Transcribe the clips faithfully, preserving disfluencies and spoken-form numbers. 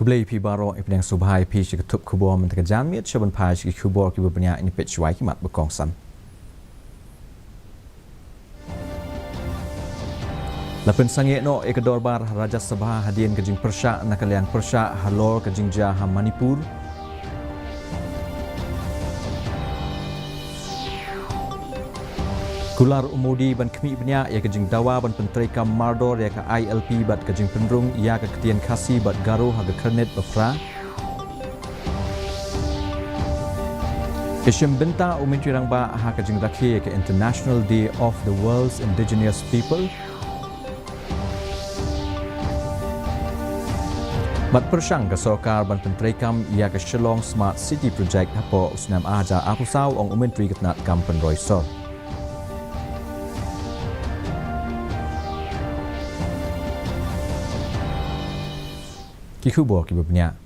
Khublei phi baroh, i pdiang sngewbha ïa phi sha ka tup khubor mynta ka janmiet, sha ban phai sha ki khubor kiba bniah, ngin peit shuwa ïa ki mat ba kongsan. La pynsangeh noh ïa ka dorbar ha Rajya Sabha hadien ka jingpyrshah na ka liang pyrshah halor ka jingjia ha Manipur. Kular u Modi ban khmih bniah ïa ka jingdawa ban pyntreikam mardor ïa ka I L P bad ka jingpynrung ïa ka ktien Khasi bad Garo ha ka khyrnit ba phra. Ka shim bynta u Myntri Rangbah ha ka jingrakhe ïa ka International Day of the World's Indigenous People. Bad pyrshang ka sorkar ban pyntreikam ïa ka Shillong Smart City Project hapoh u snem ar hajar arphew saw, ong u Myntri ka tnat kam pynroi sor. Ki khubor kiba bniah.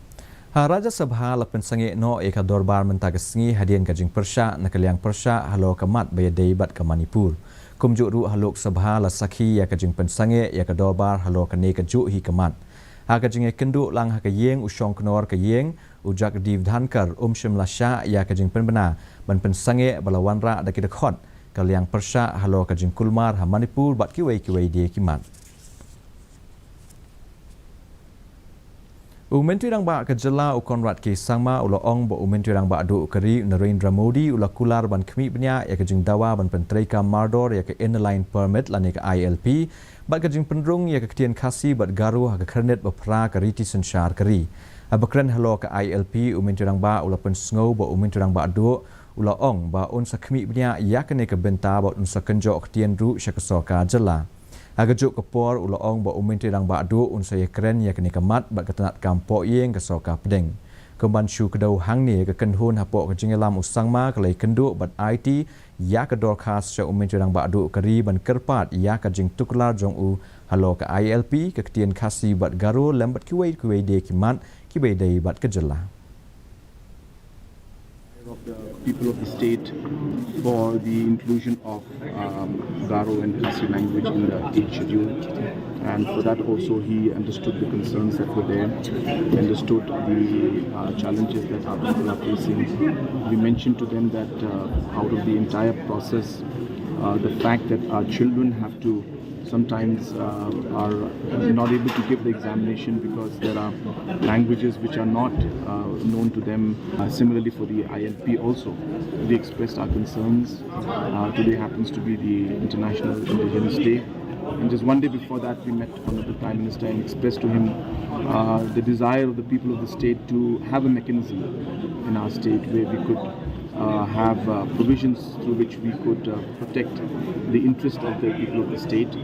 Ha Rajya Sabha la pynsangeh noh ïa ka dorbar mynta ka sngi hadien ka jingpyrshah na ka liang pyrshah halor ka mat ba ïadei bad ka Manipur. Kumjuh ruh ha Lok Sabha la sakhi ïa ka jingpynsangeh ïa ka dorbar halor kane kajuh hi ka mat. Ha ka jingïakynduh lang ha ka ïing u shongknor ka ïing, u Jagdeep Dhankhar, um shym la shah ïa ka jingpynbna ban pynsangeh ba la wanrah da ki dkhot ka liang pyrshah halor ka jingkulmar ha Manipur bad kiwei kiwei de ki mat. U Myntri Rangbah ka jylla u Conrad K Sangma u la ong ba u Myntri Rangbah duh ka ri u Narendra Modi u la kular ban khmih bniah ïa ka jingdawa ban pyntreikam mardor ïa ka Inner Line Permit lane ka I L P bad ka jingpynrung ïa ka ktien Khasi bad Garo ha ka khyrnit ba phra ka riti synshar ka ri. Haba kren halor ka I L P, u Myntri Rangbah u la pynsngew ba u Myntri Rangbah duh u la ong ba un sa khmih bniah ïa kane ka bynta bad un sa kynjoh ktien ruh sha ka sorkar jylla. Ha kajuh ka por u la ong ba u Myntri Rangbah duh un sa ïakren ïa kane ka mat bad ka tnat kam pohïing ka sorkar pdeng. Kumban shu kdew hangne, ka kynhun hapoh ka jingïalam u Sangma ka la ïakynduh bad aiti ïa ka dorkhas sha u Myntri Rangbah duh ka ri ban kyrpad ïa ka jingtuklar jong u halor ka I L P, ka ktien Khasi bad Garo lem bad kiwei kiwei de ki mat kiba ïadei bad ka jylla. Of the people of the state for the inclusion of, um, Garo and Khasi language in the eighth schedule. And for that also, he understood the concerns that were there, understood the, uh, challenges that our people are facing. We mentioned to them that, uh, out of the entire process, uh, the fact that our children have to sometimes, uh, are not able to give the examination because there are languages which are not, uh, known to them. Uh, similarly, for the I L P also, we expressed our concerns. Uh, today happens to be the International Indigenous Day. And just one day before that, we met Honorable Prime Minister and expressed to him, uh, the desire of the people of the state to have a mechanism in our state where we could, uh, have, uh, provisions through which we could, uh, protect the interest of the people of the state.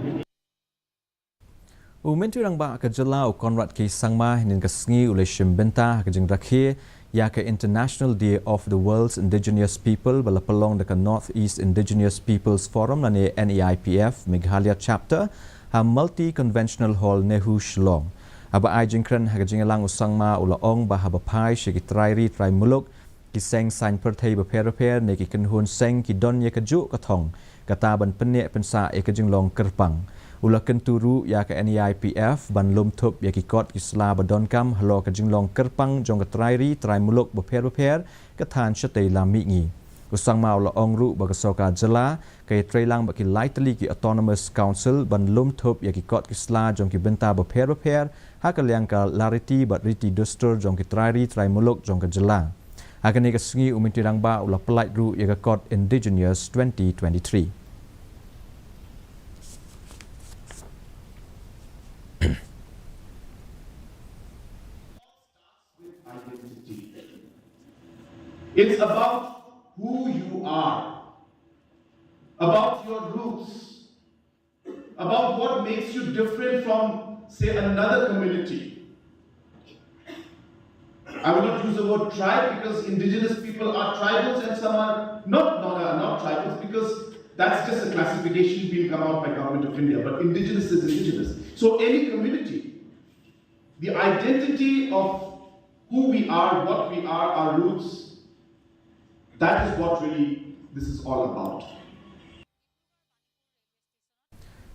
U Myntri Rangbah ka jylla u Conrad K Sangma hynnin ka sngi u la shim bynta ha ka jingrakhe ïa ka International Day of the World's Indigenous People ba la pynlong da ka North East Indigenous Peoples Forum lane N E I P F Meghalaya Chapter ha Multi Conventional Hall NEHU Shillong. Haba ai jingkren ha ka jingïalang u Sangma u la ong ba haba phai sha ki trai ri trai muluk, ki seng saiñ pyrthei bapher bapher ne ki kynhun seng ki don ïa kajuh ka thong kata ban pynneh pynsah ïa ka jinglong kyrpang. U la kyntu ruh ïa ka N E I P F ban lum thup ïa ki kot ki sla ba donkam halor ka jinglong kyrpang jong ka trai ri trai muluk bapher bapher ka thain shatei lam mihngi. U Sangma u la ong ruh ba ka sorkar jylla ka ïatreilang bad ki lai tylli ki Autonomous Council ban lum thup ïa ki kot ki sla jong ki bynta bapher bapher ha ka liang ka lariti bad riti dustur jong ki trai ri trai muluk jong ka jylla. Ha kane ka sngi u Myntri Rangbah u la pyllait ruh ïa ka kot Indigenous twenty twenty-three. It's about who you are, about your roots, about what makes you different from, say, another community. I will not use the word tribe because indigenous people are tribals and some are not, not, are not tribals because that's just a classification being come out by Government of India, but indigenous is indigenous. So any community, the identity of who we are, what we are, our roots, that is what really this is all about.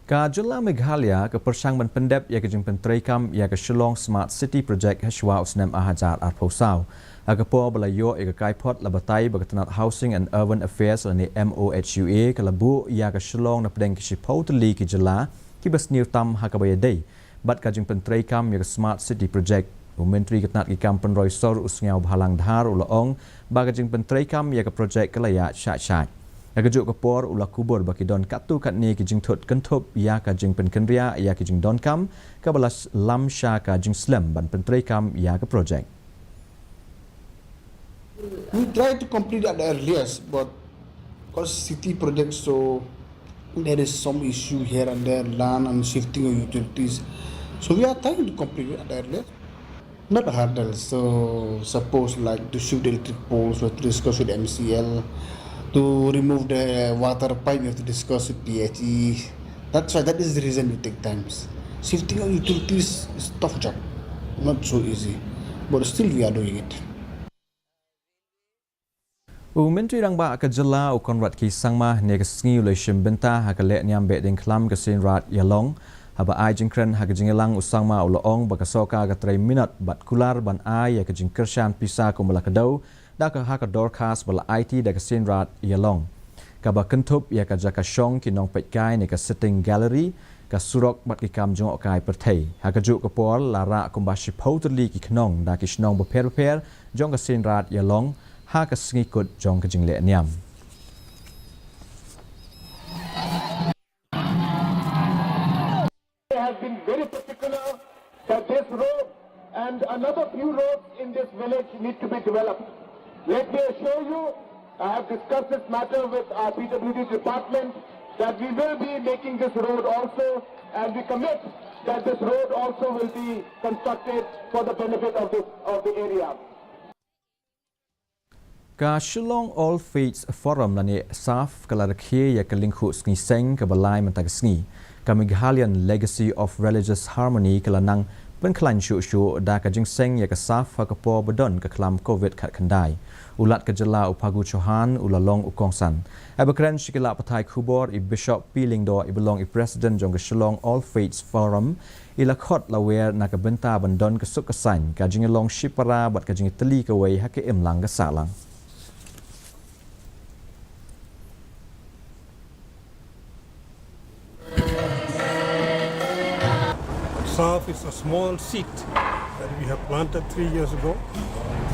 Ka jylla Meghalaya ka pyrshang ban pyndep ïa ka jingpyntreikam ïa ka Shillong Smart City Project ha shuwa u snem ar hajar arphew saw. Ha ka por ba la ïoh ïa ka kaiphod, la batai ba ka tnat Housing and Urban Affairs lane M O H U A ka la buh ïa ka Shillong napdeng ki shiphew tylli ki jylla kiba sniew tam ha kaba ïadei bad ka jingpyntreikam ïa ka Smart City Project. U Myntri ka tnat ki kam pynroi sor u Sniawbhalang Dhar u la ong ba ka jingpyntreikam ïa ka project ka la ïaid shai shai. Ha kajuh ka por u la kubur ba ki don katto katne ki jingthut kynthup ïa ka jingpynkynriah ïa ki jingdonkam kaba la lam sha ka jingslem ban pyntreikam ïa ka project. We try to complete at the earliest, but because city projects, so there is some issue here and there, land and shifting of utilities. So we are trying to complete it at the earliest. Not a hurdle. So suppose, like, to shift the electric poles, we have to discuss with M C L. To remove the water pipe, we have to discuss with P H E. That's why, that is the reason it take times. Shifting of utilities is tough job, not so easy, but still we are doing it. U Myntri Rangbah ka jylla u Conrad K Sangma hynne ka sngi u la shim bynta ha ka lehniam Behdeiñkhlam ka Seiñraij Ïalong. Haba ai jingkren ha ka jingïalang u Sangma u la ong ba ka sorkar ka trei minot bad kular ban ai ïa ka jingkyrshan pisa kumba la kdew da ka ha ka dorkhas ba la aiti da ka Seiñraij Ïalong, kaba kynthup ïa ka jaka shong ki nongpeitkai ne ka sitting gallery, ka surok bad ki kam jngohkai pyrthei. Ha kajuh ka por la rah kumba shiphew tylli ki khnong da ki shnong bapher bapher jong ka Seiñraij Ïalong ha ka sngi kut jong ka jinglehniam. They have been very particular that this road and another few roads in this village need to be developed. Let me assure you, I have discussed this matter with our P W D department, that we will be making this road also, and we commit that this road also will be constructed for the benefit of this, of the area. Ka Shillong All Faiths Forum lane SAF ka la rakhe ïa ka lyngkhuh sngi seng kaba lai mynta ka sngi. Ka Meghalayan Legacy of Religious Harmony ka la nang pynkhlaiñ shuh shuh da ka jingseng ïa ka SAF ha ka por ba don ka khlam Covid khatkhyndai. U Lat ka jylla u Phagu Chauhan u la long u kongsan. Haba kren sha ki lad pathai khubor, i Bishop P Lyngdoh iba long i President jong ka Shillong All Faiths Forum, i la khot la wer na ka bynta ban don ka suk ka saiñ, ka jingïalong shipara bad ka jingïatylli kawei ha ka imlang ka sahlang. SAF is a small seed that we have planted three years ago.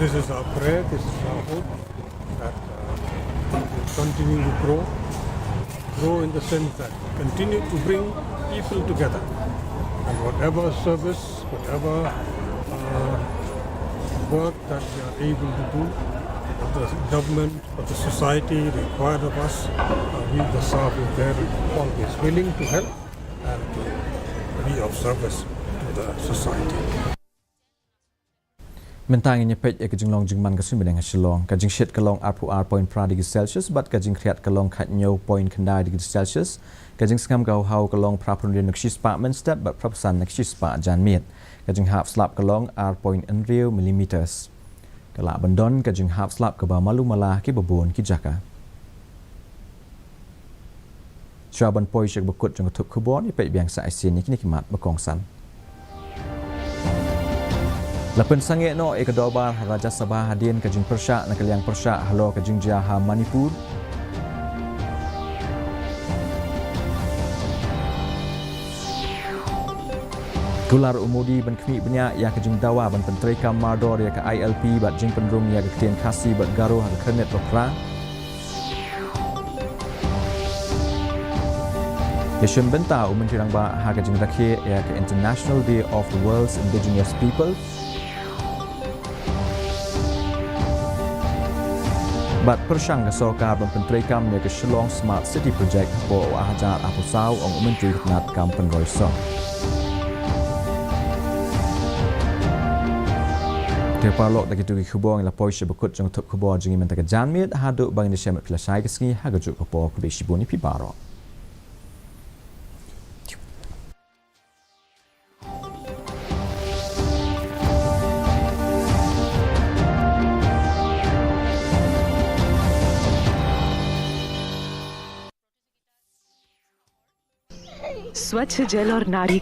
This is our prayer, this is our hope that, uh, it will continue to grow, grow in the sense that continue to bring people together, and whatever service, whatever, uh, work that we are able to do, that the government or the society required of us, uh, we the SAF is there, always willing to help and to be of service to the society. Mynta ngin ïa peit ïa ka jinglong jingman ka suiñ bneng ha Shillong. Ka jingshit ka long arphew ar point phra degree Celsius bad ka jingkhriat ka long khathynñiew point khyndai degree Celsius. Ka jingsngam ka hawhaw ka long phraphew hynriew na ka shispah mynstep bad phraphew san na ka shispah janmiet. Ka jinghap slap ka long ar point hynriew millimeters. Ka lah ban don ka jinghap slap kaba malu mala ha kiba bun ki jaka. Shuwa ban poi sha kaba kut jong ka thup khubor, ïa peit biang sa shisien ïa kine ki mat ba kongsan. La pynsangeh noh ïa ka dorbar ha Rajya Sabha hadien ka jingpyrshah na ka liang pyrshah halor ka jingjia ha Manipur. Kular u Modi ban khmih bniah ïa ka jingdawa ban pyntreikam mardor ïa ka I L P bad jingpynrung ïa ka ktien Khasi bad Garo ha ka khyrnit ba phra. Ïa shim bynta u Myntri Rangbah ha ka jingrakhe ïa ka International Day of the World's Indigenous People. Bad pyrshang ka sorkar ban pyntreikam ïa ka Shillong Smart City Project hapoh u ar hajar arphew saw, ong u Myntri ka tnat kam pynroi sor. Te paralok, da kito ki khubor ngi la poi sha ba kut jong ka thup khubor jong ngi mynta ka janmiet, haduh ba ngin ïashem bad phi lashai ka sngi, ha kajuh ka por, khublei shibun ïa phi baroh. स्वच्छ जल और नारी का